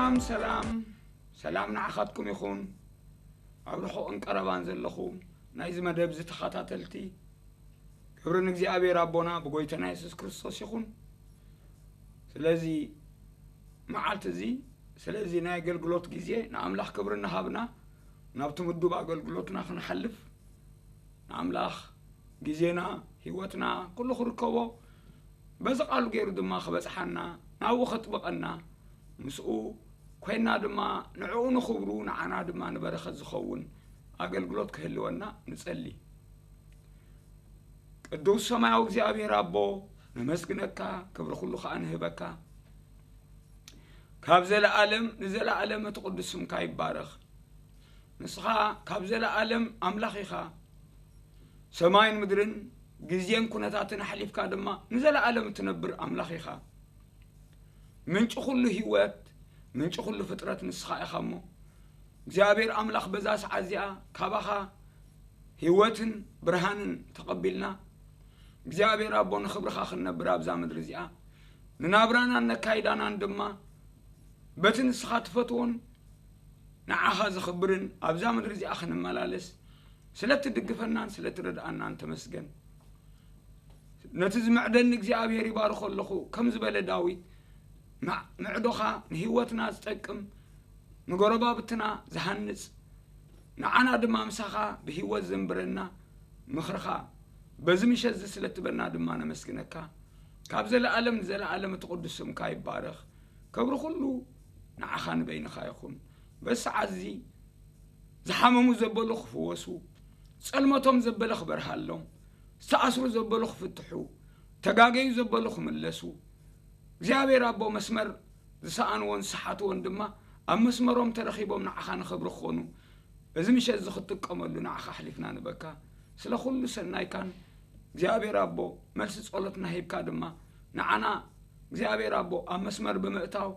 ሰላም ሰላም፣ ሰላም ንዓኻትኩም ይኹን። ኣብ ርሑቕን ቀረባን ዘለኹም ናይዚ መደብ እዚ ተኸታተልቲ፣ ክብሪ ንእግዚኣብሔር ኣቦና ብጎይታና የሱስ ክርስቶስ ይኹን። ስለዚ መዓልቲ እዚ፣ ስለዚ ናይ ኣገልግሎት ግዜ ንኣምላኽ ክብሪ እናሃብና ናብቲ ምዱብ ኣገልግሎትና ክንሓልፍ፣ ንኣምላኽ ግዜና፣ ህይወትና ኩሉ ክርከቦ፣ በዚ ቃሉ ገይሩ ድማ ክበጽሓና፣ ናብኡ ከጥብቐና፣ ምስኡ ኮይና ድማ ንዕኡ ንኽብሩ ንዓና ድማ ንበረኸት ዝኸውን ኣገልግሎት ክህልወና ንጸሊ። ቅዱስ ሰማያዊ እግዚኣብሔር ኣቦ፣ ነመስግነካ፣ ክብሪ ኩሉ ከኣ ንህበካ። ካብ ዘለኣለም ንዘለኣለም እቲ ቅዱስ ስምካ ይባረኽ። ንስኻ ካብ ዘለኣለም ኣምላኽ ኢኻ። ሰማይን ምድርን ግዜን ኩነታትን ኣሕሊፍካ ድማ ንዘለኣለም እትነብር ኣምላኽ ኢኻ። ምንጪ ኩሉ ህይወት፣ ምንጪ ኩሉ ፍጥረት ንስኻ ኢኻ እሞ፣ እግዚኣብሔር ኣምላኽ በዛ ሰዓት እዚኣ ካባኻ ህይወትን ብርሃንን ተቐቢልና፣ እግዚኣብሔር ኣቦ ንኽብርኻ ክንነብር ኣብዛ ምድሪ እዚኣ፣ ንናብራናን ነካይዳናን ድማ በቲ ንስኻ ትፈትዎን ንዓኻ ዘኽብርን ኣብዛ ምድሪ እዚኣ ክንመላለስ ስለ እትድግፈናን ስለ እትረድኣናን ተመስገን። ነቲ ዝምዕደኒ እግዚኣብሔር ይባርኾ ኣለኹ። ከም ዝበለ ዳዊት፣ "ምዕ-፣ ምዕዶኻ ንህይወትና ዝጠቅም፣ ንጎረባብትና ዝሃንጽ፣ ንዓና ድማ ምሳኻ ብህይወት ዘንብረና ምኽርኻ በዚ ምሸት እዚ ስለ እትበና ድማ ነመስግነካ። ካብ ዘለኣለም ንዘለኣለም እቲ ቅዱስ ስምካ ይባረኽ። ክብሪ ኩሉ ንዓኻ ንበይንኻ ይኹን። በዚ ሰዓት እዚ ዝሓመሙ ዘበሉ ክፍወሱ፣ ጸልመቶም ዘበለ ክበርሃሎም፣ ዝተኣስሩ ዘበሉ ክፍትሑ፣ ተጋገዩ ዘበሉ ክምለሱ፣ እግዚኣብሔር ኣቦ መስመር ዝሰኣንዎን ዝሰሓትዎን ድማ ኣብ መስመሮም ተረኺቦም ንዓኻ ንኽብሪ ክኾኑ፣ እዚ ምሸት እዚ ክትጥቀመሉ ንዓኻ ኣሕሊፍና ንበካ። ስለ ኩሉ ሰናይካን እግዚኣብሔር ኣቦ መልሲ ጸሎትና ሂብካ ድማ ንዓና እግዚኣብሔር ኣቦ ኣብ መስመር ብምእታው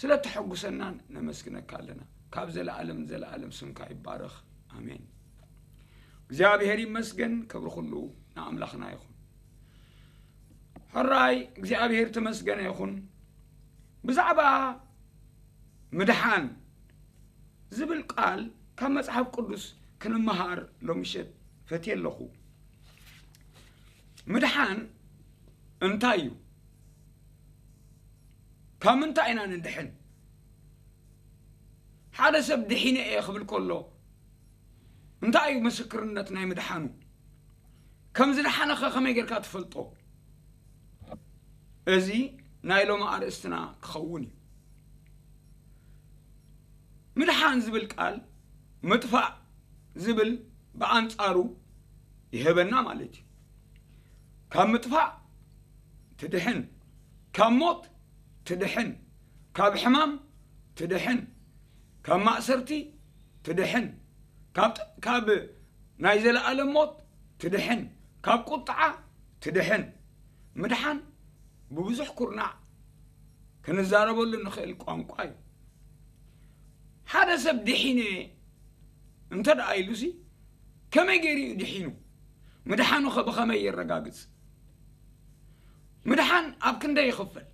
ስለ እተሐጉሰናን ነመስግነካ ኣለና። ካብ ዘለኣለም ንዘለኣለም ስምካ ይባረኽ። ኣሜን። እግዚኣብሔር ይመስገን፣ ክብሪ ኩሉ ንኣምላኽና ይኹን። ሕራይ እግዚኣብሔር ተመስገነ ይኹን። ብዛዕባ ምድሓን ዝብል ቃል ካብ መጽሓፍ ቅዱስ ክንመሃር ሎምሸት ፈትየ ኣለኹ። ምድሓን እንታይ እዩ? ካብ ምንታይ ኢና ንድሕን? ሓደ ሰብ ድሒነ እየ ክብል ከሎ እንታይ እዩ ምስክርነት ናይ ምድሓኑ? ከም ዝደሓነኸ ከመይ ጌርካ ትፈልጦ? እዚ ናይ ሎሚ ኣርእስትና ክኸውን እዩ። ምድሓን ዝብል ቃል ምጥፋእ ዝብል ብኣንጻሩ ይህበና ማለት እዩ። ካብ ምጥፋእ ትድሕን፣ ካብ ሞት ትድሕን፣ ካብ ሕማም ትድሕን፣ ካብ ማእሰርቲ ትድሕን፣ ካብ ጥ-፣ ካብ ናይ ዘለኣለም ሞት ትድሕን፣ ካብ ቁጥዓ ትድሕን። ምድሓን ብብዙሕ ኩርናዕ ክንዛረበሉ እንኽእል ቋንቋ እዩ። ሓደ ሰብ ድሒነ እንተ ደኣ ኢሉሲ፣ ከመይ ገይሩ እዩ ድሒኑ? ምድሓኑኸ ብኸመይ የረጋግጽ? ምድሓን ኣብ ክንደይ ይኽፈል?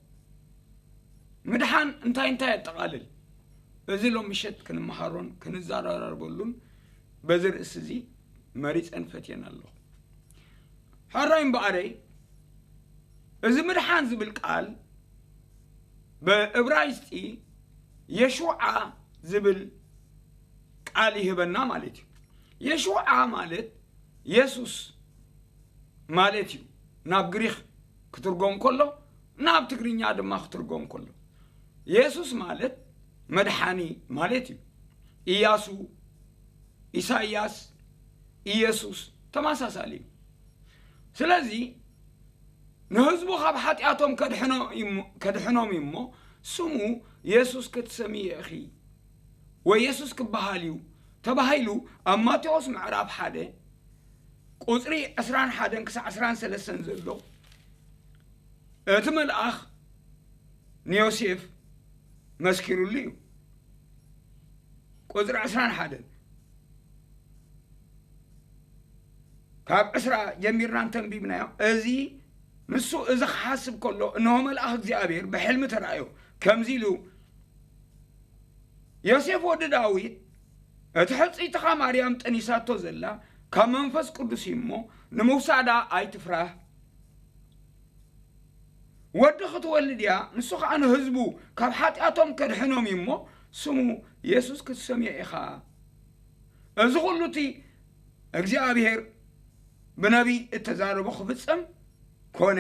ምድሓን እንታይ እንታይ የጠቓልል? እዚ ሎም ምሸት ክንመሃሮን ክንዘራረበሉን በዚ ርእሲ እዚ መሪጸን ፈትየን ኣለኹ። ሕራይ እምበኣረይ፣ እዚ ምድሓን ዝብል ቃል ብእብራይስጢ የሹዓ ዝብል ቃል ይህበና ማለት እዩ። የሹዓ ማለት የሱስ ማለት እዩ። ናብ ግሪኽ ክትርጎም ከሎ፣ ናብ ትግርኛ ድማ ክትርጎም ከሎ፣ የሱስ ማለት መድሓኒ ማለት እዩ። ኢያሱ፣ ኢሳይያስ፣ ኢየሱስ ተመሳሳሊ እዩ። ስለዚ ንህዝቡ ካብ ሓጢኣቶም ከድሕኖ እዩ እሞ-፣ ከድሕኖም እዩ እሞ ስሙ የሱስ ክትሰምዪ ኢኺ ወይ የሱስ ክበሃል እዩ ተባሂሉ ኣብ ማቴዎስ ምዕራፍ ሓደ ቁጽሪ ዕስራን ሓደን ክሳዕ ዕስራን ሰለስተን ዘሎ እቲ መልኣኽ ንዮሴፍ መስኪሩሉ እዩ። ቁጽሪ ዕስራን ሓደን ካብ ዕስራ ጀሚርና እንተንቢብናዮ፣ እዚ ንሱ እዚ ክሓስብ ከሎ፣ እንሆ መልኣኽ እግዚኣብሔር ብሕልሚ ተራእዮ፣ ከምዚ ኢሉ፣ ዮሴፍ ወዲ ዳዊት፣ እቲ ሕጽይትኻ ማርያም ጠኒሳቶ ዘላ ካብ መንፈስ ቅዱስ እዩ እሞ፣ ንምውሳዳ ኣይትፍራህ። ወዲ ክትወልድ እያ፣ ንሱ ኸኣ ንህዝቡ ካብ ሓጢኣቶም ከድሕኖም እዩ እሞ፣ ስሙ የሱስ ክትሰምዮ ኢኻ። እዚ ኹሉ እቲ እግዚኣብሔር ብነቢይ እተዛረቦ ክፍጸም ኮነ።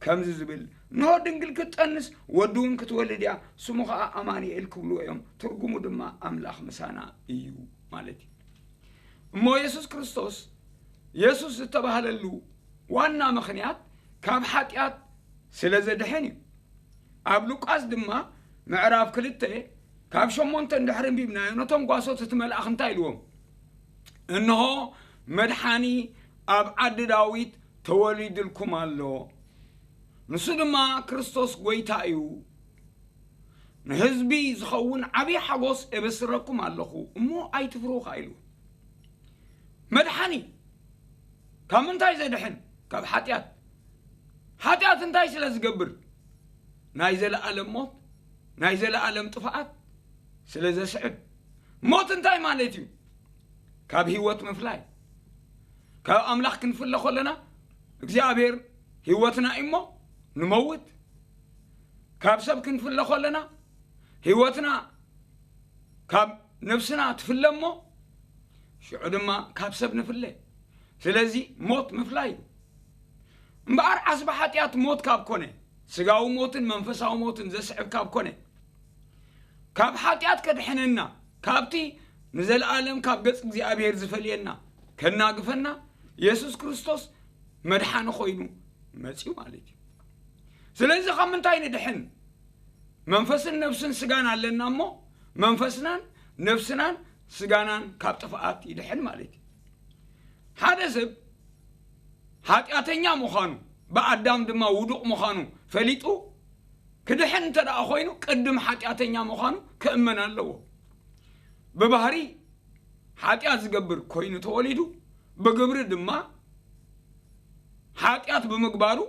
ከምዚ ዝብል፣ እንሆ ድንግል ክትጠንስ ወዲ እውን ክትወልድ እያ፣ ስሙ ኸኣ ኣማኑኤል ክብልዎ እዮም። ትርጉሙ ድማ ኣምላኽ ምሳና እዩ ማለት እዩ። እሞ የሱስ ክርስቶስ፣ የሱስ ዝተባህለሉ ዋና ምኽንያት ካብ ሓጢኣት ስለ ዘድሕን እዩ። ኣብ ሉቃስ ድማ ምዕራፍ ክልተ ካብ ሸሞንተ እንድሕር እንቢብናዮ፣ ነቶም ጓሶት እቲ መልኣኽ እንታይ ኢልዎም? እንሆ መድሓኒ ኣብ ዓዲ ዳዊት ተወሊድልኩም ኣሎ፣ ንሱ ድማ ክርስቶስ ጐይታ እዩ። ንህዝቢ ዝኸውን ዓብዪ ሓጎስ እብስረኩም ኣለኹ፣ እሞ ኣይትፍርሁ ኸኣ ኢሉ። መድሓኒ ካብ ምንታይ ዘድሕን? ካብ ሓጢኣት። ሓጢኣት እንታይ ስለ ዝገብር? ናይ ዘለኣለም ሞት፣ ናይ ዘለኣለም ጥፍኣት ስለ ዘስዕብ። ሞት እንታይ ማለት እዩ? ካብ ህይወት ምፍላይ። ካብ ኣምላኽ ክንፍለ ከለና እግዚኣብሔር ህይወትና እዩ እሞ ንመውት። ካብ ሰብ ክንፍለ ከለና ህይወትና ካብ ነብስና ትፍለ እሞ ሽዑ ድማ ካብ ሰብ ንፍለ። ስለዚ ሞት ምፍላይ እዩ። እምበኣር ዓስቢ ሓጢኣት ሞት ካብ ኮነ፣ ስጋዊ ሞትን መንፈሳዊ ሞትን ዘስዕብ ካብ ኮነ፣ ካብ ሓጢኣት ከድሕነና፣ ካብቲ ንዘለኣለም ካብ ገጽ እግዚኣብሔር ዝፈልየና ከናግፈና የሱስ ክርስቶስ መድሓኒ ኮይኑ መጺኡ ማለት እዩ። ስለዚ ካብ ምንታይ ንድሕን? መንፈስን ነፍስን ስጋን ኣለና እሞ፣ መንፈስናን ነፍስናን ስጋናን ካብ ጥፍኣት ይድሕን ማለት እዩ። ሓደ ሰብ ሓጢኣተኛ ምዃኑ፣ ብኣዳም ድማ ውዱቕ ምዃኑ ፈሊጡ ክድሕን እንተ ደኣ ኮይኑ፣ ቅድም ሓጢኣተኛ ምዃኑ ክእመን ኣለዎ። ብባህሪ ሓጢኣት ዝገብር ኮይኑ ተወሊዱ፣ ብግብሪ ድማ ሓጢኣት ብምግባሩ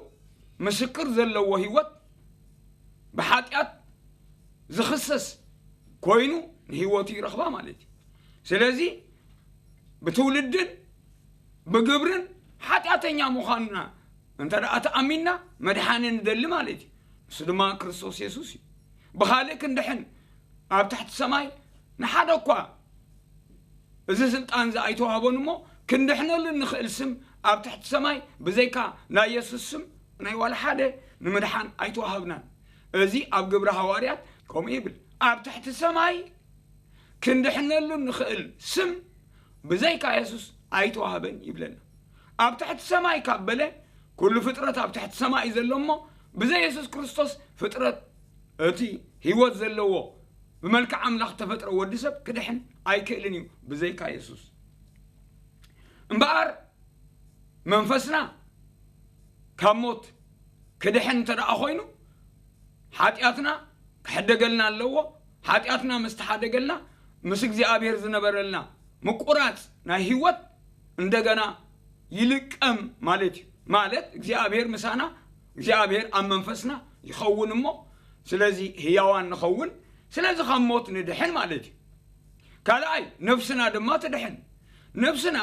ምስክር ዘለዎ ህይወት፣ ብሓጢኣት ዝኽሰስ ኮይኑ ንህይወቱ ይረኽባ ማለት እዩ። ስለዚ ብትውልድን ብግብርን ሓጢኣተኛ ምዃንና እንተ ደኣ ተኣሚንና፣ መድሓኒ ንደሊ ማለት እዩ። ንሱ ድማ ክርስቶስ የሱስ እዩ። ብኻልእ ክንድሕን ኣብ ትሕቲ ሰማይ ንሓደ እኳ እዚ ስልጣን እዚ ኣይተዋህቦን እሞ፣ ክንድሕነሉ እንኽእል ስም ኣብ ትሕቲ ሰማይ ብዘይካ ናይ የሱስ ስም ናይ ዋላ ሓደ ንምድሓን ኣይተዋህብናን። እዚ ኣብ ግብሪ ሃዋርያት ከምኡ ይብል። ኣብ ትሕቲ ሰማይ ክንድሕነሉ እንኽእል ስም ብዘይካ የሱስ ኣይተዋህበን ይብለና። ኣብ ትሕቲ ሰማይ ካብ በለ፣ ኩሉ ፍጥረት ኣብ ትሕቲ ሰማይ እዩ ዘሎ እሞ፣ ብዘይ የሱስ ክርስቶስ ፍጥረት፣ እቲ ህይወት ዘለዎ ብመልክዕ ኣምላኽ ተፈጥረ ወዲ ሰብ ክድሕን ኣይክእልን እዩ ብዘይካ የሱስ። እምበኣር መንፈስና ካብ ሞት ክድሕን እንተ ደኣ ኮይኑ፣ ሓጢኣትና ክሕደገልና ኣለዎ። ሓጢኣትና ምስ ተሓደገልና፣ ምስ እግዚኣብሔር ዝነበረልና ምቁራጽ ናይ ህይወት እንደገና ይልቀም ማለት እዩ። ማለት እግዚኣብሔር ምሳና፣ እግዚኣብሔር ኣብ መንፈስና ይኸውን እሞ፣ ስለዚ ህያዋን ንኸውን። ስለዚ ካብ ሞት ንድሕን ማለት እዩ። ካልኣይ፣ ነፍስና ድማ ትድሕን። ነፍስና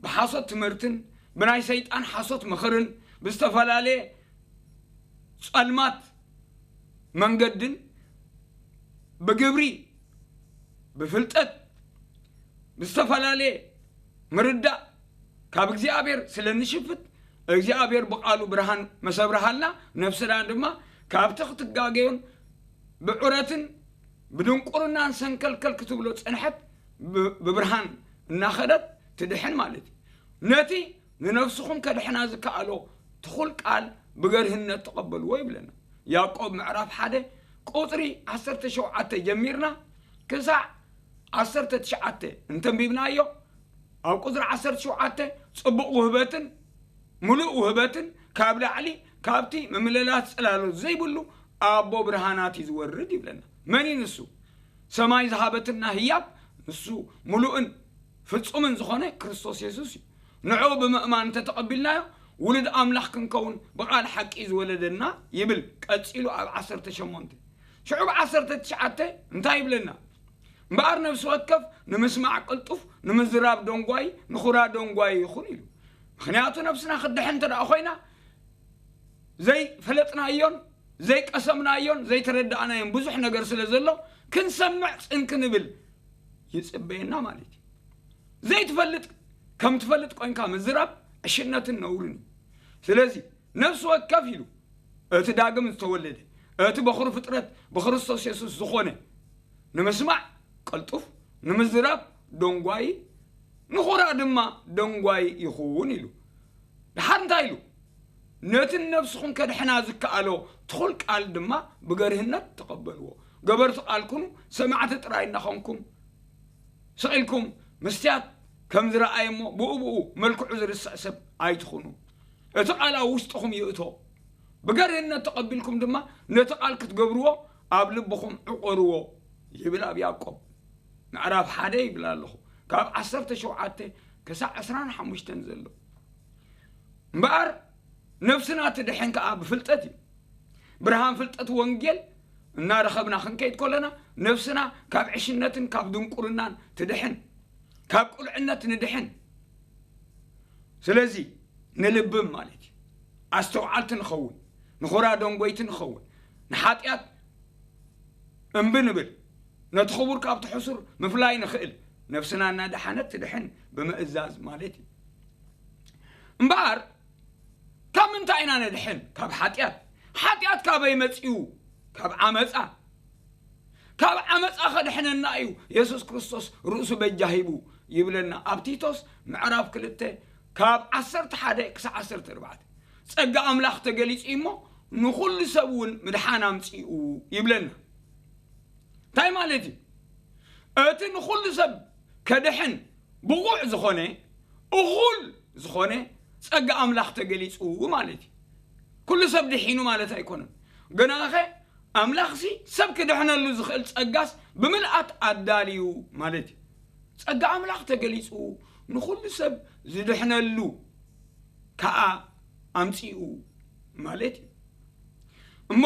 ብሓሶት ትምህርትን ብናይ ሰይጣን ሓሶት ምኽርን ብዝተፈላለየ ጸልማት መንገድን ብግብሪ፣ ብፍልጠት፣ ብዝተፈላለየ ምርዳእ ካብ እግዚኣብሔር ስለ ንሽፍት፣ እግዚኣብሔር ብቓሉ ብርሃን መሰብርሃልና፣ ነፍስና ድማ ካብቲ ክትጋገዮን ብዑረትን ብድንቁርናን ሰንከልከል ክትብሎ ጸንሐት ብ-፣ ብብርሃን እናኸደት ትድሕን ማለት እዩ። ነቲ ንነፍስኹም ከድሕና ዝከኣሎ ትኹል ቃል ብገርህነት ተቐበልዎ ይብለና። ያዕቆብ ምዕራፍ ሓደ ቁጽሪ ዓሰርተ ሸውዓተ ጀሚርና ክሳዕ ዓሰርተ ትሽዓተ እንተንቢብናዮ፣ ኣብ ቁጽሪ ዓሰርተ ሸውዓተ ጽቡቕ ውህበትን ምሉእ ውህበትን ካብ ላዕሊ ካብቲ ምምልላት ጽላሎት ዘይብሉ ኣቦ ብርሃናት እዩ ዝወርድ ይብለና። መን እዩ ንሱ? ሰማይ ዝሃበትና ህያብ ንሱ ምሉእን ፍጹምን ዝኾነ ክርስቶስ የሱስ እዩ። ንዕኡ ብምእማን እንተተቐቢልናዮ፣ ውሉድ ኣምላኽ ክንከውን ብቓል ሓቂ እዩ ዝወለደና ይብል ቀጺሉ ኣብ ዓሰርተ ሸሞንተ። ሽዑ ብ ዓሰርተ ትሽዓተ እንታይ ይብለና? እምበኣር ነፍሲ ወከፍ ንምስማዕ ቅልጡፍ፣ ንምዝራብ ደንጓይ፣ ንኹራ ደንጓይ ይኹን ኢሉ። ምኽንያቱ ነፍስና ክትድሕን እንተ ደኣ ኮይና፣ ዘይፈለጥናዮን ዘይቀሰምናዮን ዘይተረዳእናዮን ብዙሕ ነገር ስለ ዘሎ፣ ክንሰምዕ ጽን ክንብል ይጽበየና ማለት እዩ። ዘይትፈልጥ ከም ትፈልጥ ኮይንካ ምዝራብ ዕሽነትን ነውርን እዩ። ስለዚ ነፍሲ ወከፍ ኢሉ እቲ ዳግም ዝተወለደ፣ እቲ በኹሪ ፍጥረት ብክርስቶስ የሱስ ዝኾነ፣ ንምስማዕ ቅልጡፍ፣ ንምዝራብ ደንጓዪ፣ ንኹራ ድማ ደንጓዪ ይኹን ኢሉ። ደሓር እንታይ ኢሉ? ነቲ ንነፍስኹም ከድሕና ዝከኣሎ ትኹል ቃል ድማ ብገርህነት ተቐበልዎ። ገበርቲ ቃል ኩኑ፣ ሰማዕቲ ጥራይ እናኾንኩም፣ ስቕ ኢልኩም፣ መስትያት ከም ዝረኣየ እሞ ብኡ ብኡ መልክዑ ዝርስዕ ሰብ ኣይትኹኑ። እቲ ቃል ኣብ ውሽጥኹም ይእቶ። ብገርህነት ተቐቢልኩም ድማ ነቲ ቃል ክትገብርዎ ኣብ ልብኹም ዕቆርዎ ይብል ኣብ ያዕቆብ ምዕራፍ ሓደ ይብል ኣለኹ፣ ካብ ዓሰርተ ሸውዓተ ክሳዕ ዕስራን ሓሙሽተን ዘሎ። እምበኣር ነፍስና ትድሕን ከኣ ብፍልጠት እዩ። ብርሃን ፍልጠት ወንጌል እናረኸብና ክንከይድ ከለና፣ ነፍስና ካብ ዕሽነትን ካብ ድንቁርናን ትድሕን፣ ካብ ቁልዕነት ንድሕን። ስለዚ ንልብም ማለት እዩ፣ ኣስተውዓልቲ ንኸውን፣ ንኹራ ደንጎይቲ ንኸውን፣ ንሓጢኣት እምቢ ንብል፣ ነቲ ክቡር ካብቲ ሕሱር ምፍላይ ንኽእል፣ ነፍስና እናደሓነት ትድሕን ብምእዛዝ ማለት እዩ። እምበኣር ካብ ምንታይ ኢና ነድሕን? ካብ ሓጢኣት። ሓጢኣት ካበይ መጺኡ? ካብ ዓመጻ። ካብ ዓመጻ ከድሕነና እዩ የሱስ ክርስቶስ ርእሱ በጃ ሂቡ ይብለና ኣብ ቲቶስ ምዕራፍ ክልተ ካብ ዓሰርተ ሓደ ክሳዕ ዓሰርተ ኣርባዕተ። ጸጋ ኣምላኽ ተገሊጹ እዩ እሞ ንኹሉ ሰብ እውን ምድሓን ኣምጺኡ ይብለና። እንታይ ማለት እዩ? እቲ ንኹሉ ሰብ ከድሕን ብቑዕ ዝኾነ፣ እኹል ዝኾነ ጸጋ ኣምላኽ ተገሊጹ ማለት እዩ። ኩሉ ሰብ ድሒኑ ማለት ኣይኮነን። ግናኸ ኣምላኽሲ ሰብ ክድሕነሉ ዝኽእል ጸጋስ ብምልኣት ኣዳልዩ ማለት እዩ። ጸጋ ኣምላኽ ተገሊጹ ንኹሉ ሰብ ዝድሕነሉ ከኣ ኣምጺኡ ማለት እዩ። እሞ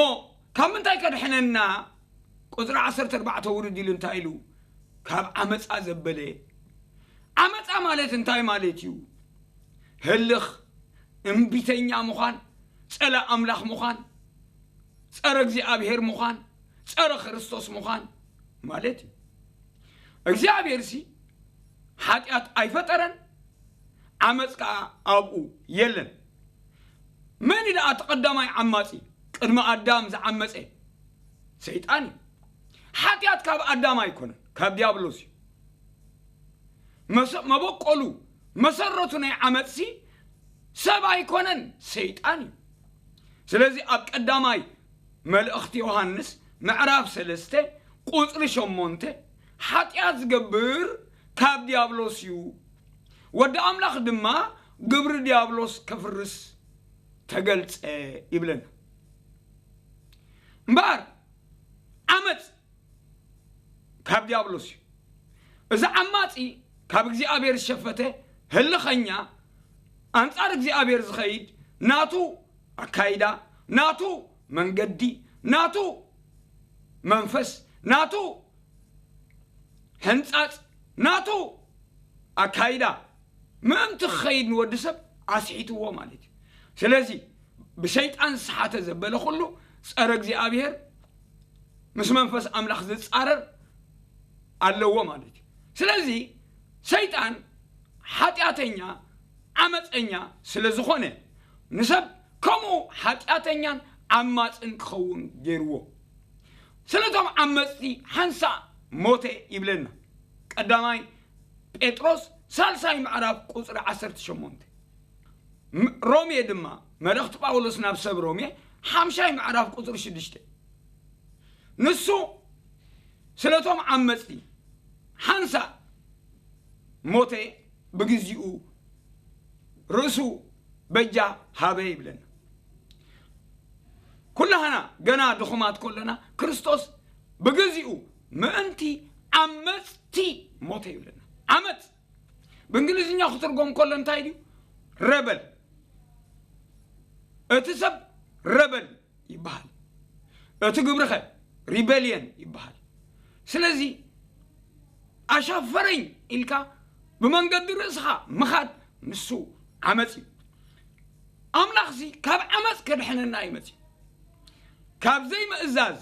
ካብ ምንታይ ከድሕነና? ቁጽሪ ዓሰርተ ኣርባዕተ ውርድ ኢሉ እንታይ ኢሉ? ካብ ዓመጻ ዘበለ። ዓመጻ ማለት እንታይ ማለት እዩ? ህልኽ፣ እምቢተኛ ምዃን፣ ጸላእ ኣምላኽ ምዃን፣ ጸረ እግዚኣብሔር ምዃን፣ ጸረ ክርስቶስ ምዃን ማለት እዩ። እግዚኣብሔርሲ ሓጢኣት ኣይፈጠረን፣ ዓመጽ ከኣ ኣብኡ የለን። መን እዩ ደኣ እቲ ቀዳማይ ዓማጺ? ቅድሚ ኣዳም ዝዓመጸ ሰይጣን እዩ። ሓጢኣት ካብ ኣዳም ኣይኮነን፣ ካብ ዲያብሎስ እዩ። መሰ-፣ መበቆሉ፣ መሰረቱ ናይ ዓመጽሲ ሰብ ኣይኮነን፣ ሰይጣን እዩ። ስለዚ ኣብ ቀዳማይ መልእኽቲ ዮሃንስ ምዕራፍ ሰለስተ ቁጽሪ ሸሞንተ፣ ሓጢኣት ዝገብር ካብ ዲያብሎስ እዩ፣ ወዲ ኣምላኽ ድማ ግብሪ ዲያብሎስ ከፍርስ ተገልጸ ይብለና። እምበኣር ዓመጽ ካብ ዲያብሎስ እዩ። እዚ ዓማጺ ካብ እግዚኣብሔር ዝሸፈተ ህልኸኛ፣ ኣንጻር እግዚኣብሔር ዝኸይድ፣ ናቱ ኣካይዳ፣ ናቱ መንገዲ፣ ናቱ መንፈስ፣ ናቱ ሕንጻጽ፣ ናቱ ኣካይዳ ምእንቲ ክኸይድ ንወዲ ሰብ ኣስሒትዎ ማለት እዩ። ስለዚ ብሰይጣን ዝሰሓተ ዘበለ ኩሉ ጸረ እግዚኣብሔር፣ ምስ መንፈስ ኣምላኽ ዝጻረር ኣለዎ ማለት እዩ። ስለዚ ሰይጣን ሓጢኣተኛ፣ ዓመፀኛ ስለ ዝኾነ ንሰብ ከምኡ ሓጢኣተኛን ዓማፅን ክኸውን ገይርዎ። ስለቶም ዓመፅቲ ሓንሳእ ሞተ ይብለና ቀዳማይ ጴጥሮስ ሳልሳይ ምዕራፍ ቁፅሪ ዓሰርተ ሸሞንተ። ም-፣ ሮሜ ድማ፣ መልእኽቲ ጳውሎስ ናብ ሰብ ሮሜ ሓምሻይ ምዕራፍ ቁፅሪ ሽዱሽተ። ንሱ ስለቶም ዓመፅቲ ሓንሳእ ሞተ፣ ብግዚኡ ርእሱ በጃ ሃበ ይብለና። ኩላህና ገና ድኹማት ከለና ክርስቶስ ብግዚኡ ምእንቲ ዓመፅቲ ሞተ ይብለና። ዓመፅ ብእንግሊዝኛ ክትርጎም ከሎ እንታይ ድዩ? ረበል። እቲ ሰብ ረበል ይበሃል። እቲ ግብሪኸ ሪቤልየን ይበሃል። ስለዚ ኣሻፈረኝ ኢልካ ብመንገዲ ርእስኻ ምኻድ፣ ንሱ ዓመፅ እዩ። ኣምላኽሲ ካብ ዓመፅ ከድሕነና እዩ መፅዩ፣ ካብ ዘይምእዛዝ፣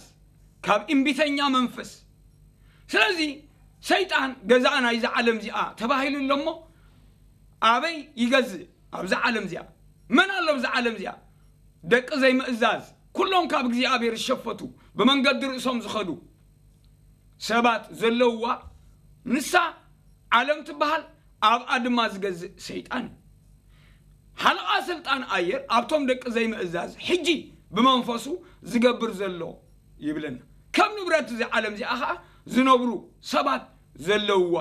ካብ እምቢተኛ መንፈስ። ስለዚ ሰይጣን ገዛእ ናይዛ ዓለም እዚኣ ተባሂሉ ኣሎ እሞ፣ ኣበይ ይገዝእ? ኣብዛ ዓለም እዚኣ መን ኣሎ? ኣብዛ ዓለም እዚኣ ደቂ ዘይምእዛዝ፣ ኩሎም ካብ እግዚኣብሔር ዝሸፈቱ፣ ብመንገዲ ርእሶም ዝኸዱ ሰባት ዘለውዋ ንሳ ዓለም ትበሃል። ኣብኣ ድማ ዝገዝእ ሰይጣን እዩ። ሓለቓ ስልጣን ኣየር ኣብቶም ደቂ ዘይምእዛዝ ሕጂ ብመንፈሱ ዝገብር ዘሎ ይብለና። ከም ንብረት እዚ ዓለም እዚኣ ኸዓ ዝነብሩ ሰባት ዘለውዋ፣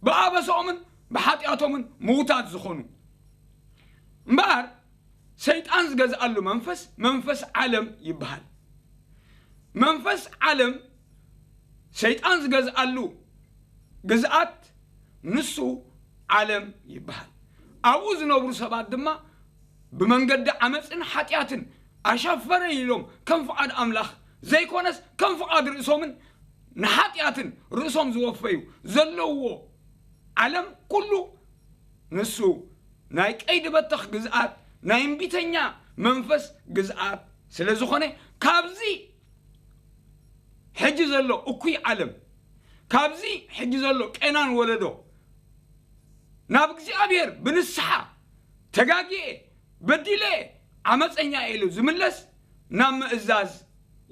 ብኣበሳኦምን ብሓጢኣቶምን ምዉታት ዝኾኑ። እምበኣር ሰይጣን ዝገዝኣሉ መንፈስ፣ መንፈስ ዓለም ይበሃል። መንፈስ ዓለም፣ ሰይጣን ዝገዝኣሉ ግዝኣት፣ ንሱ ዓለም ይበሃል። ኣብኡ ዝነብሩ ሰባት ድማ ብመንገዲ ዓመፅን ሓጢኣትን ኣሻፈረ ኢሎም ከም ፍቓድ ኣምላኽ ዘይኮነስ ከም ፍቓድ ርእሶምን ንሓጢኣትን ርእሶም ዝወፈዩ ዘለውዎ ዓለም ኩሉ ንሱ ናይ ቀይዲ በተኽ ግዝኣት፣ ናይ እምቢተኛ መንፈስ ግዝኣት ስለ ዝኾነ፣ ካብዚ ሕጂ ዘሎ እኩይ ዓለም፣ ካብዚ ሕጂ ዘሎ ቄናን ወለዶ ናብ እግዚኣብሔር ብንስሓ፣ ተጋግየ፣ በዲለ፣ ዓመፀኛ ኢሉ ዝምለስ ናብ ምእዛዝ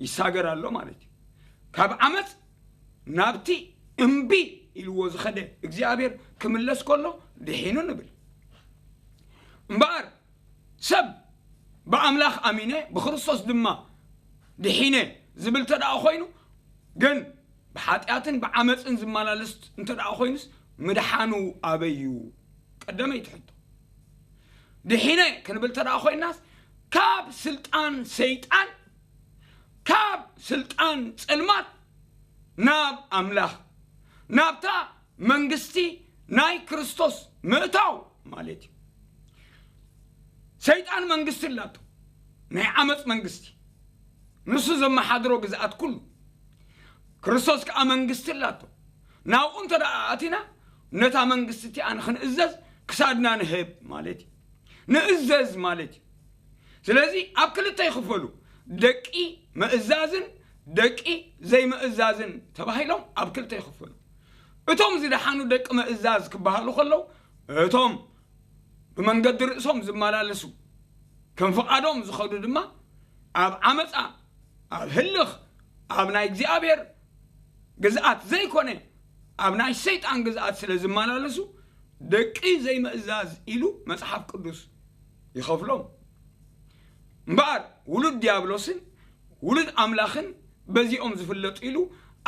ይሳገር ኣሎ ማለት እዩ። ካብ ዓመፅ ናብቲ እምቢ ኢልዎ ዝኸደ እግዚኣብሔር ክምለስ ከሎ ድሒኑ ንብል። እምበኣር ሰብ ብኣምላኽ ኣሚነ ብክርስቶስ ድማ ድሒነ ዝብል እንተ ደኣ ኮይኑ፣ ግን ብሓጢኣትን ብዓመፅን ዝመላለስ እንተ ደኣ ኮይኑስ፣ ምድሓኑ ኣበይ እዩ? ቀደመይቲ ሕቶ። ድሒነ ክንብል እንተ ደኣ ኮይናስ፣ ካብ ስልጣን ሰይጣን፣ ካብ ስልጣን ጸልማት ናብ ኣምላኽ፣ ናብታ መንግስቲ ናይ ክርስቶስ ምእታው ማለት እዩ። ሰይጣን መንግስቲ ኣላቶ፣ ናይ ዓመፅ መንግስቲ፣ ንሱ ዘመሓድሮ ግዝኣት ኩሉ። ክርስቶስ ከኣ መንግስቲ ኣላቶ። ናብኡ እንተ ደኣ ኣቲና፣ ነታ መንግስቲ እቲኣ ንኽንእዘዝ ክሳድና ንህብ ማለት እዩ። ንእዘዝ ማለት እዩ። ስለዚ ኣብ ክልተ ይኽፈሉ፣ ደቂ ምእዛዝን ደቂ ዘይምእዛዝን ተባሂሎም ኣብ ክልተ ይኽፈሉ። እቶም ዝደሓኑ ደቂ ምእዛዝ ክበሃሉ ከለዉ፣ እቶም ብመንገዲ ርእሶም ዝመላለሱ፣ ከም ፍቓዶም ዝኸዱ ድማ ኣብ ዓመፃ፣ ኣብ ህልኽ፣ ኣብ ናይ እግዚኣብሔር ግዝኣት ዘይኮነ፣ ኣብ ናይ ሰይጣን ግዝኣት ስለ ዝመላለሱ፣ ደቂ ዘይምእዛዝ ኢሉ መጽሓፍ ቅዱስ ይኸፍሎም። እምበኣር ውሉድ ዲያብሎስን ውሉድ ኣምላኽን በዚኦም ዝፍለጡ ኢሉ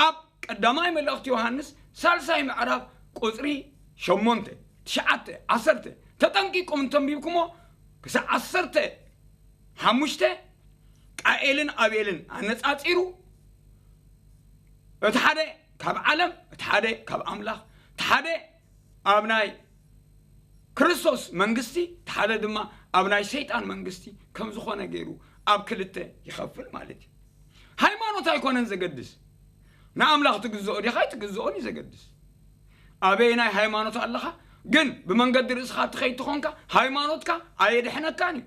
ኣብ ቀዳማይ መልእኽቲ ዮሃንስ ሳልሳይ ምዕራፍ ቁጽሪ ሸሞንተ፣ ትሽዓተ፣ ዓሰርተ ተጠንቂቁም እንተንቢብኩሞ፣ ክሳዕ ዓሰርተ ሓሙሽተ ቃኤልን ኣቤልን ኣነጻጺሩ፣ እቲ ሓደ ካብ ዓለም፣ እቲ ሓደ ካብ ኣምላኽ፣ እቲ ሓደ ኣብ ናይ ክርስቶስ መንግስቲ፣ እቲ ሓደ ድማ ኣብ ናይ ሰይጣን መንግስቲ ከም ዝኾነ ገይሩ ኣብ ክልተ ይኸፍል ማለት እዩ። ሃይማኖት ኣይኮነን ዘገድስ። ንኣምላኽ ትግዝኦ ዲኻ ኣይትግዝኦን እዩ ዘገድስ። ኣበየናይ ሃይማኖት ኣለኻ? ግን ብመንገዲ ርእስኻ ትኸይድ ተኾንካ፣ ሃይማኖትካ ኣየድሕነካን እዩ።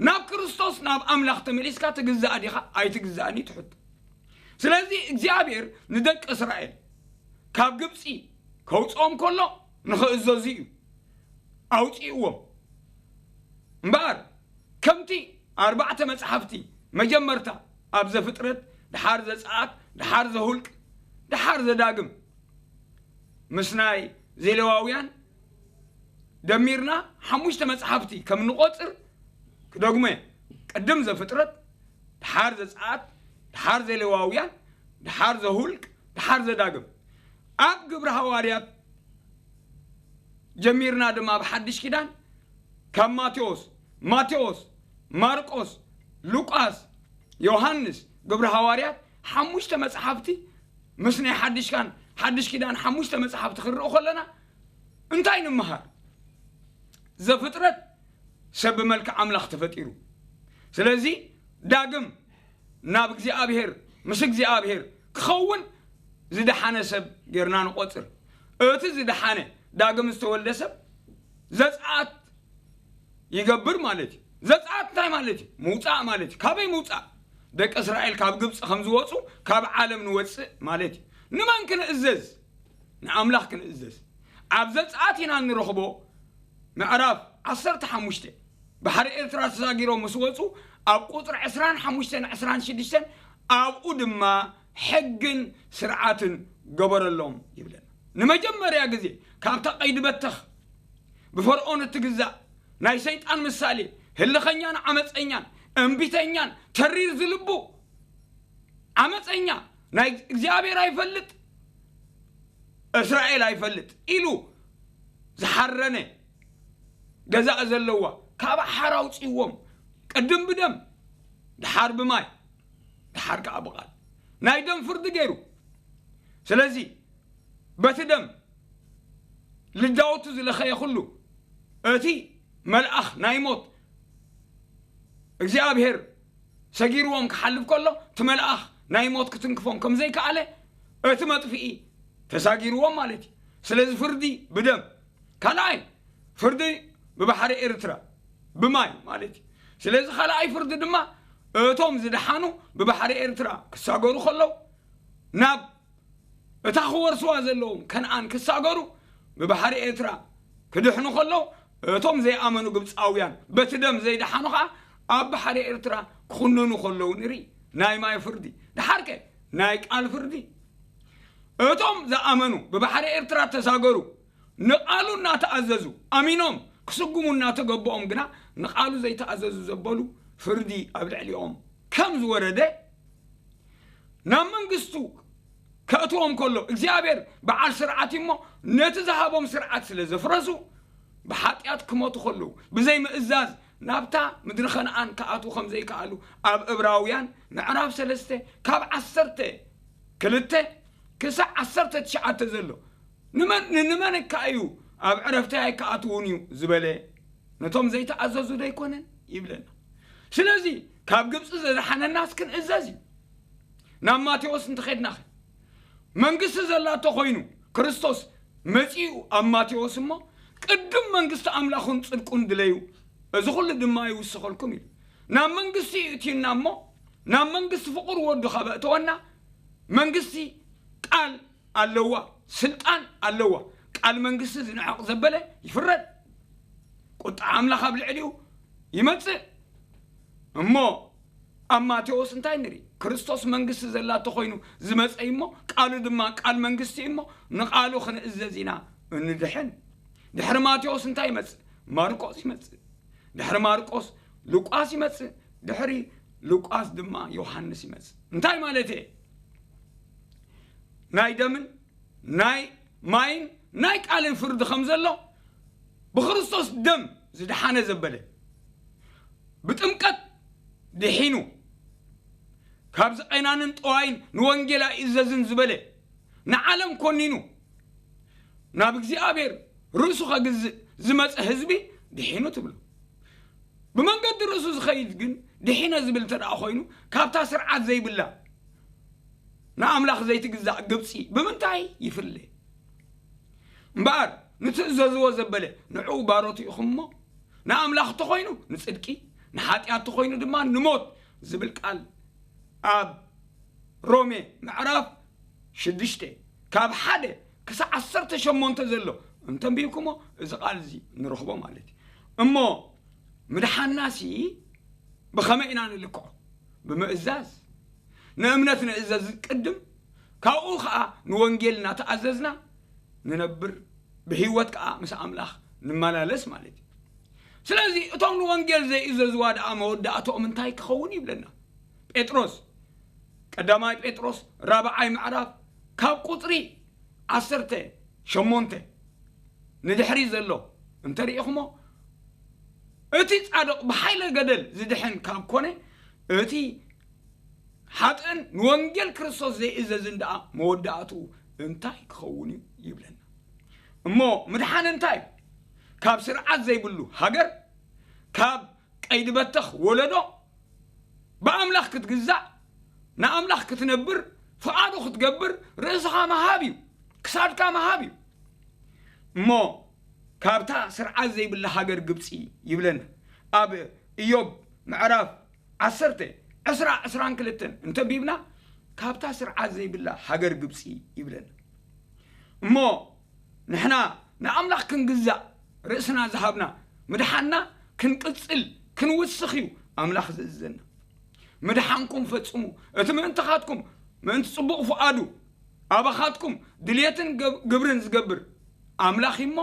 ናብ ክርስቶስ፣ ናብ ኣምላኽ ተመሊስካ ትግዛእ ዲኻ ኣይትግዛእን እዩ ትሕቶ። ስለዚ እግዚኣብሔር ንደቂ እስራኤል ካብ ግብፂ ከውፅኦም ከሎ ንኽእዘዙ እዩ ኣውፂእዎም። እምበኣር ከምቲ ኣርባዕተ መጽሓፍቲ መጀመርታ ኣብ ዘፍጥረት፣ ድሓር ዘጸኣት፣ ድሓር ዘሁልቅ፣ ድሓር ዘዳግም ምስ ናይ ዜሌዋውያን ደሚርና ሓሙሽተ መጽሓፍቲ ከም ንቖጽር ክደግሞ እየ። ቅድም ዘፍጥረት፣ ድሓር ዘጸኣት፣ ድሓር ዜሌዋውያን፣ ድሓር ዘሁልቅ፣ ድሓር ዘዳግም። ኣብ ግብሪ ሃዋርያት ጀሚርና ድማ ኣብ ሓድሽ ኪዳን ካብ ማቴዎስ፣ ማቴዎስ፣ ማርቆስ፣ ሉቃስ፣ ዮሃንስ፣ ግብሪ ሃዋርያት ሓሙሽተ መጽሓፍቲ ምስ ናይ ሓድሽ ካን-፣ ሓድሽ ኪዳን ሓሙሽተ መጽሓፍቲ ክንርኢ ከለና እንታይ ንምሃር? ዘፍጥረት ሰብ ብመልክዕ ኣምላኽ ተፈጢሩ። ስለዚ ዳግም ናብ እግዚኣብሔር፣ ምስ እግዚኣብሔር ክኸውን ዝደሓነ ሰብ ጌርና ንቖጽር። እቲ ዝደሓነ ዳግም ዝተወልደ ሰብ ዘጽኣት ይገብር ማለት እዩ። ዘጽኣት እንታይ ማለት እዩ? ምውጻእ ማለት እዩ። ካበይ ምውጻእ? ደቂ እስራኤል ካብ ግብጺ ከም ዝወጹ ካብ ዓለም ንወጽእ ማለት እዩ። ንመን ክንእዘዝ? ንኣምላኽ ክንእዘዝ። ኣብ ዘጽኣት ኢና እንረኽቦ። ምዕራፍ ዓሰርተ ሓሙሽተ፣ ባሕሪ ኤርትራ ተሳጊሮም ምስ ወጹ ኣብ ቁጽሪ ዕስራን ሓሙሽተን ዕስራን ሽዱሽተን ኣብኡ ድማ ሕግን ስርዓትን ገበረሎም ይብለና። ንመጀመርያ ግዜ ካብታ ቀይዲ በተኽ ብፈርዖን እትግዛእ ናይ ሰይጣን ምሳሌ፣ ህልኸኛን ዓመፀኛን እምቢተኛን ተሪር ዝልቡ ዓመፀኛ፣ ናይ እግዚኣብሔር ኣይፈልጥ እስራኤል ኣይፈልጥ ኢሉ ዝሓረነ ገዛእ ዘለዋ ካብ ሓር ኣውፅዎም፣ ቅድም ብደም፣ ድሓር ብማይ፣ ድሓር ከዓ ብቓል ናይ ደም ፍርዲ ገይሩ። ስለዚ በቲ ደም ልዳውቱ ዝለኸየ ኩሉ እቲ መልኣኽ ናይ ሞት እግዚኣብሔር ሰጊርዎም ክሓልፍ ከሎ፣ እቲ መልኣኽ ናይ ሞት ክትንክፎም ከም ዘይከኣለ፣ እቲ መጥፍኢ ተሳጊርዎም ማለት እዩ። ስለዚ ፍርዲ ብደም፣ ካልኣይ ፍርዲ ብባሕሪ ኤርትራ ብማይ ማለት እዩ። ስለዚ ካልኣይ ፍርዲ ድማ እቶም ዝደሓኑ ብባሕሪ ኤርትራ ክሳገሩ ከለዉ፣ ናብ እታ ክወርስዋ ዘለዎም ከነኣን ክሳገሩ ብባሕሪ ኤርትራ ክድሕኑ ከለዉ፣ እቶም ዘይኣመኑ ግብፃውያን በቲ ደም ዘይደሓኑ ከዓ ኣብ ባሕሪ ኤርትራ ክኹነኑ ከለዉ ንርኢ። ናይ ማይ ፍርዲ፣ ድሓርከ ናይ ቃል ፍርዲ። እቶም ዝኣመኑ ብባሕሪ ኤርትራ ተሳገሩ፣ ንቓሉ እናተኣዘዙ፣ ኣሚኖም ክስጉሙ እናተገበኦም ግና ንቓሉ ዘይተኣዘዙ ዘበሉ ፍርዲ ኣብ ልዕሊኦም ከም ዝወረደ፣ ናብ መንግስቱ ከእትዎም ከሎ እግዚኣብሔር በዓል ስርዓት እሞ ነቲ ዝሃቦም ስርዓት ስለ ዘፍረሱ ብሓጢኣት ክሞቱ ከለዉ ብዘይ ምእዛዝ ናብታ ምድሪ ከነኣን ክኣትዉ ከም ዘይከኣሉ ኣብ እብራውያን ምዕራፍ ሰለስተ ካብ ዓሰርተ ክልተ ክሳዕ ዓሰርተ ትሽዓተ ዘሎ ንመን ንመን እካ እዩ ኣብ ዕረፍተይ ኣይከኣትዉን እዩ ዝበለ ነቶም ዘይተኣዘዙ ዶ ኣይኮነን ይብለና። ስለዚ ካብ ግብፂ ዘድሓነናስ ክንእዘዝ እዩ። ናብ ማቴዎስ እንተኸድናኸ መንግስቲ ዘላቶ ኮይኑ ክርስቶስ መፂኡ ኣብ ማቴዎስ እሞ ቅድም መንግስቲ ኣምላኹን ፅድቁን ድለዩ፣ እዚ ኩሉ ድማ ይውስኸልኩም እዩ። ናብ መንግስቲ ይእትዩና እሞ ናብ መንግስቲ ፍቁር ወዱ ካብ ኣእተወና መንግስቲ ቃል ኣለዋ፣ ስልጣን ኣለዋ። ቃል መንግስቲ ዝንዕቕ ዘበለ ይፍረድ፣ ቁጣ ኣምላኽ ኣብ ልዕሊኡ ይመፅእ። እሞ ኣብ ማቴዎስ እንታይ ንርኢ? ክርስቶስ መንግስቲ ዘላቶ ኮይኑ ዝመፀ እዩ እሞ ቃሉ ድማ ቃል መንግስቲ እዩ እሞ ንቃሉ ክንእዘዝ ኢና እንድሕን። ድሕሪ ማቴዎስ እንታይ ይመፅእ? ማርቆስ ይመፅእ። ድሕሪ ማርቆስ ሉቃስ ይመፅእ። ድሕሪ ሉቃስ ድማ ዮሃንስ ይመፅእ። እንታይ ማለት እየ? ናይ ደምን ናይ ማይን ናይ ቃልን ፍርዲ ከም ዘሎ ብክርስቶስ ደም ዝደሓነ ዘበለ ብጥምቀት ድሒኑ ካብዚ ቀናንን ጠዋይን ንወንጌል ኣይእዘዝን ዝበለ ንዓለም ኮኒኑ ናብ እግዚኣብሔር ርእሱ ከግዝእ ዝመፀ ህዝቢ ድሒኑ ትብሎ። ብመንገዲ ርእሱ ዝኸይድ ግን ድሒነ ዝብል እንተ ደኣ ኮይኑ ካብታ ስርዓት ዘይብላ ንኣምላኽ ዘይትግዛእ ግብፂ ብምንታይ ይፍለ? እምበኣር ንትእዘዝዎ ዘበለ ንዕኡ ባሮት ኢኹም እሞ ንኣምላኽ ተኾይኑ ንጽድቂ ንሓጢኣት ተኾይኑ ድማ ንሞት ዝብል ቃል ኣብ ሮሜ ምዕራፍ ሽዱሽተ ካብ ሓደ ክሳብ ዓሰርተ ሸሞንተ ዘሎ እንተንቢብኩሞ እዚ ቃል እዚ ንረኽቦ ማለት እዩ። እሞ ምድሓንናሲ ብኸመይ ኢና ንልክዖ? ብምእዛዝ። ንእምነት ንእዘዝ ቅድም፣ ካብኡ ኸዓ ንወንጌል እናተኣዘዝና ንነብር፣ ብህይወት ከኣ ምስ ኣምላኽ ንመላለስ ማለት እዩ። ስለዚ እቶም ንወንጌል ዘይእዘዝዋ ደኣ መወዳእትኦም እንታይ ክኸውን ይብለና ጴጥሮስ? ቀዳማይ ጴጥሮስ ራብዓይ ምዕራፍ ካብ ቁጽሪ ዓሰርተ ሸሞንተ ንድሕሪ ዘሎ እንተሪኢኹሞ፣ እቲ ጻድቕ ብሓይለ ገደል ዝድሕን ካብ ኮነ፣ እቲ ሓጥእን ንወንጌል ክርስቶስ ዘይእዘዝን ደኣ መወዳእትኡ እንታይ ክኸውን እዩ ይብለና። እሞ ምድሓን እንታይ እዩ? ካብ ስርዓት ዘይብሉ ሃገር፣ ካብ ቀይዲ በተኽ ወለዶ፣ ብኣምላኽ ክትግዛእ፣ ንኣምላኽ ክትነብር፣ ፍቓዱ ክትገብር ርእስኻ ምሃብ እዩ፣ ክሳድካ ምሃብ እዩ። እሞ ካብታ ስርዓት ዘይብላ ሃገር ግብፂ ይብለና። ኣብ ኢዮብ ምዕራፍ ዓሰርተ ዕስራ ዕስራን ክልተን እንተንቢብና፣ ካብታ ስርዓት ዘይብላ ሃገር ግብፂ ይብለና። እሞ ንሕና ንኣምላኽ ክንግዛእ ርእስና ዝሃብና፣ ምድሓንና ክንቅጽል ክንውስኽ እዩ ኣምላኽ ዝእዝዘና። ምድሓንኩም ፈጽሙ፣ እቲ ምእንትኻትኩም፣ ምእንቲ ጽቡቕ ፍቓዱ ኣባኻትኩም ድልየትን ገብ-፣ ግብርን ዝገብር ኣምላኽ እሞ፣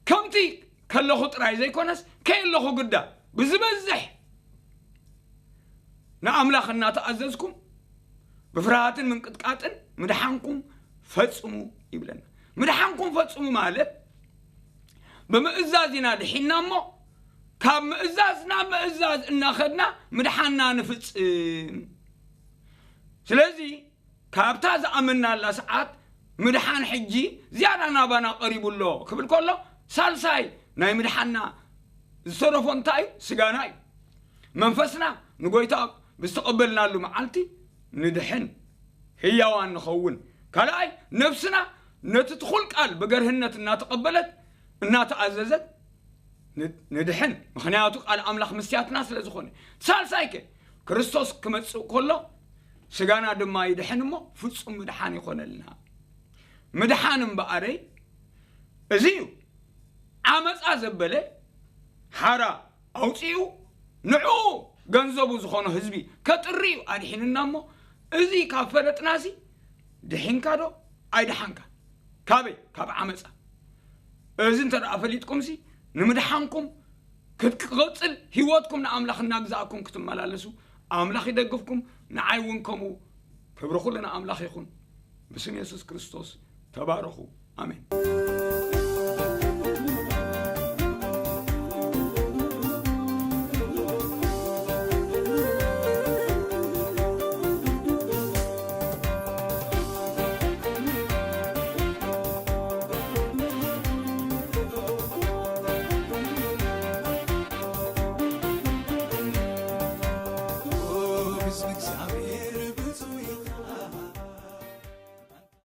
ከምቲ ከለኹ ጥራይ ዘይኮነስ ከየለኹ ግዳ ብዝበዝሕ ንኣምላኽ እናተኣዘዝኩም ብፍርሃትን ምንቅጥቃጥን ምድሓንኩም ፈጽሙ ይብለና። ምድሓንኩም ፈጽሙ ማለት ብምእዛዝ ኢና ድሒንና እሞ፣ ካብ ምእዛዝ ናብ ምእዛዝ እናኸድና ምድሓንና ንፍጽም። ስለዚ ካብታ ዝኣመናላ ሰዓት ምድሓን ሕጂ ዝያዳ ናባና ቀሪቡ ኣሎ ክብል ከሎ፣ ሳልሳይ ናይ ምድሓንና ዝተረፎ እንታይ እዩ? ስጋና እዩ። መንፈስና ንጎይታ ብዝተቐበልናሉ መዓልቲ ንድሕን ህያዋን ንኸውን። ካልኣይ፣ ነብስና ነቲ ትኹል ቃል ብገርህነት እናተቐበለት እናተኣዘዘት ን-፣ ንድሕን። ምኽንያቱ ቃል ኣምላኽ ምስያትና ስለ ዝኾነ። ሳልሳይከ፣ ክርስቶስ ክመጽእ ከሎ ስጋና ድማ ይድሕን እሞ ፍጹም ምድሓን ይኾነልና። ምድሓን እምበኣረይ እዚ እዩ። ዓመጻ ዘበለ ሓራ ኣውጺኡ ንዕኡ ገንዘቡ ዝኾኖ ህዝቢ ከጥሪ እዩ ኣድሒንና እሞ፣ እዚ ካብ ፈለጥናሲ ድሒንካ ዶ ኣይድሓንካ? ካበይ? ካብ ዓመጻ። እዚ እንተ ደኣ ፈሊጥኩምሲ ንምድሓንኩም ክትቅጽል ህይወትኩም ንኣምላኽ እናግዛእኩም ክትመላለሱ ኣምላኽ ይደግፍኩም፣ ንዓይ እውን ከምኡ። ክብሪ ኩሉ ንኣምላኽ ይኹን። ብስም የሱስ ክርስቶስ ተባረኹ። ኣሜን።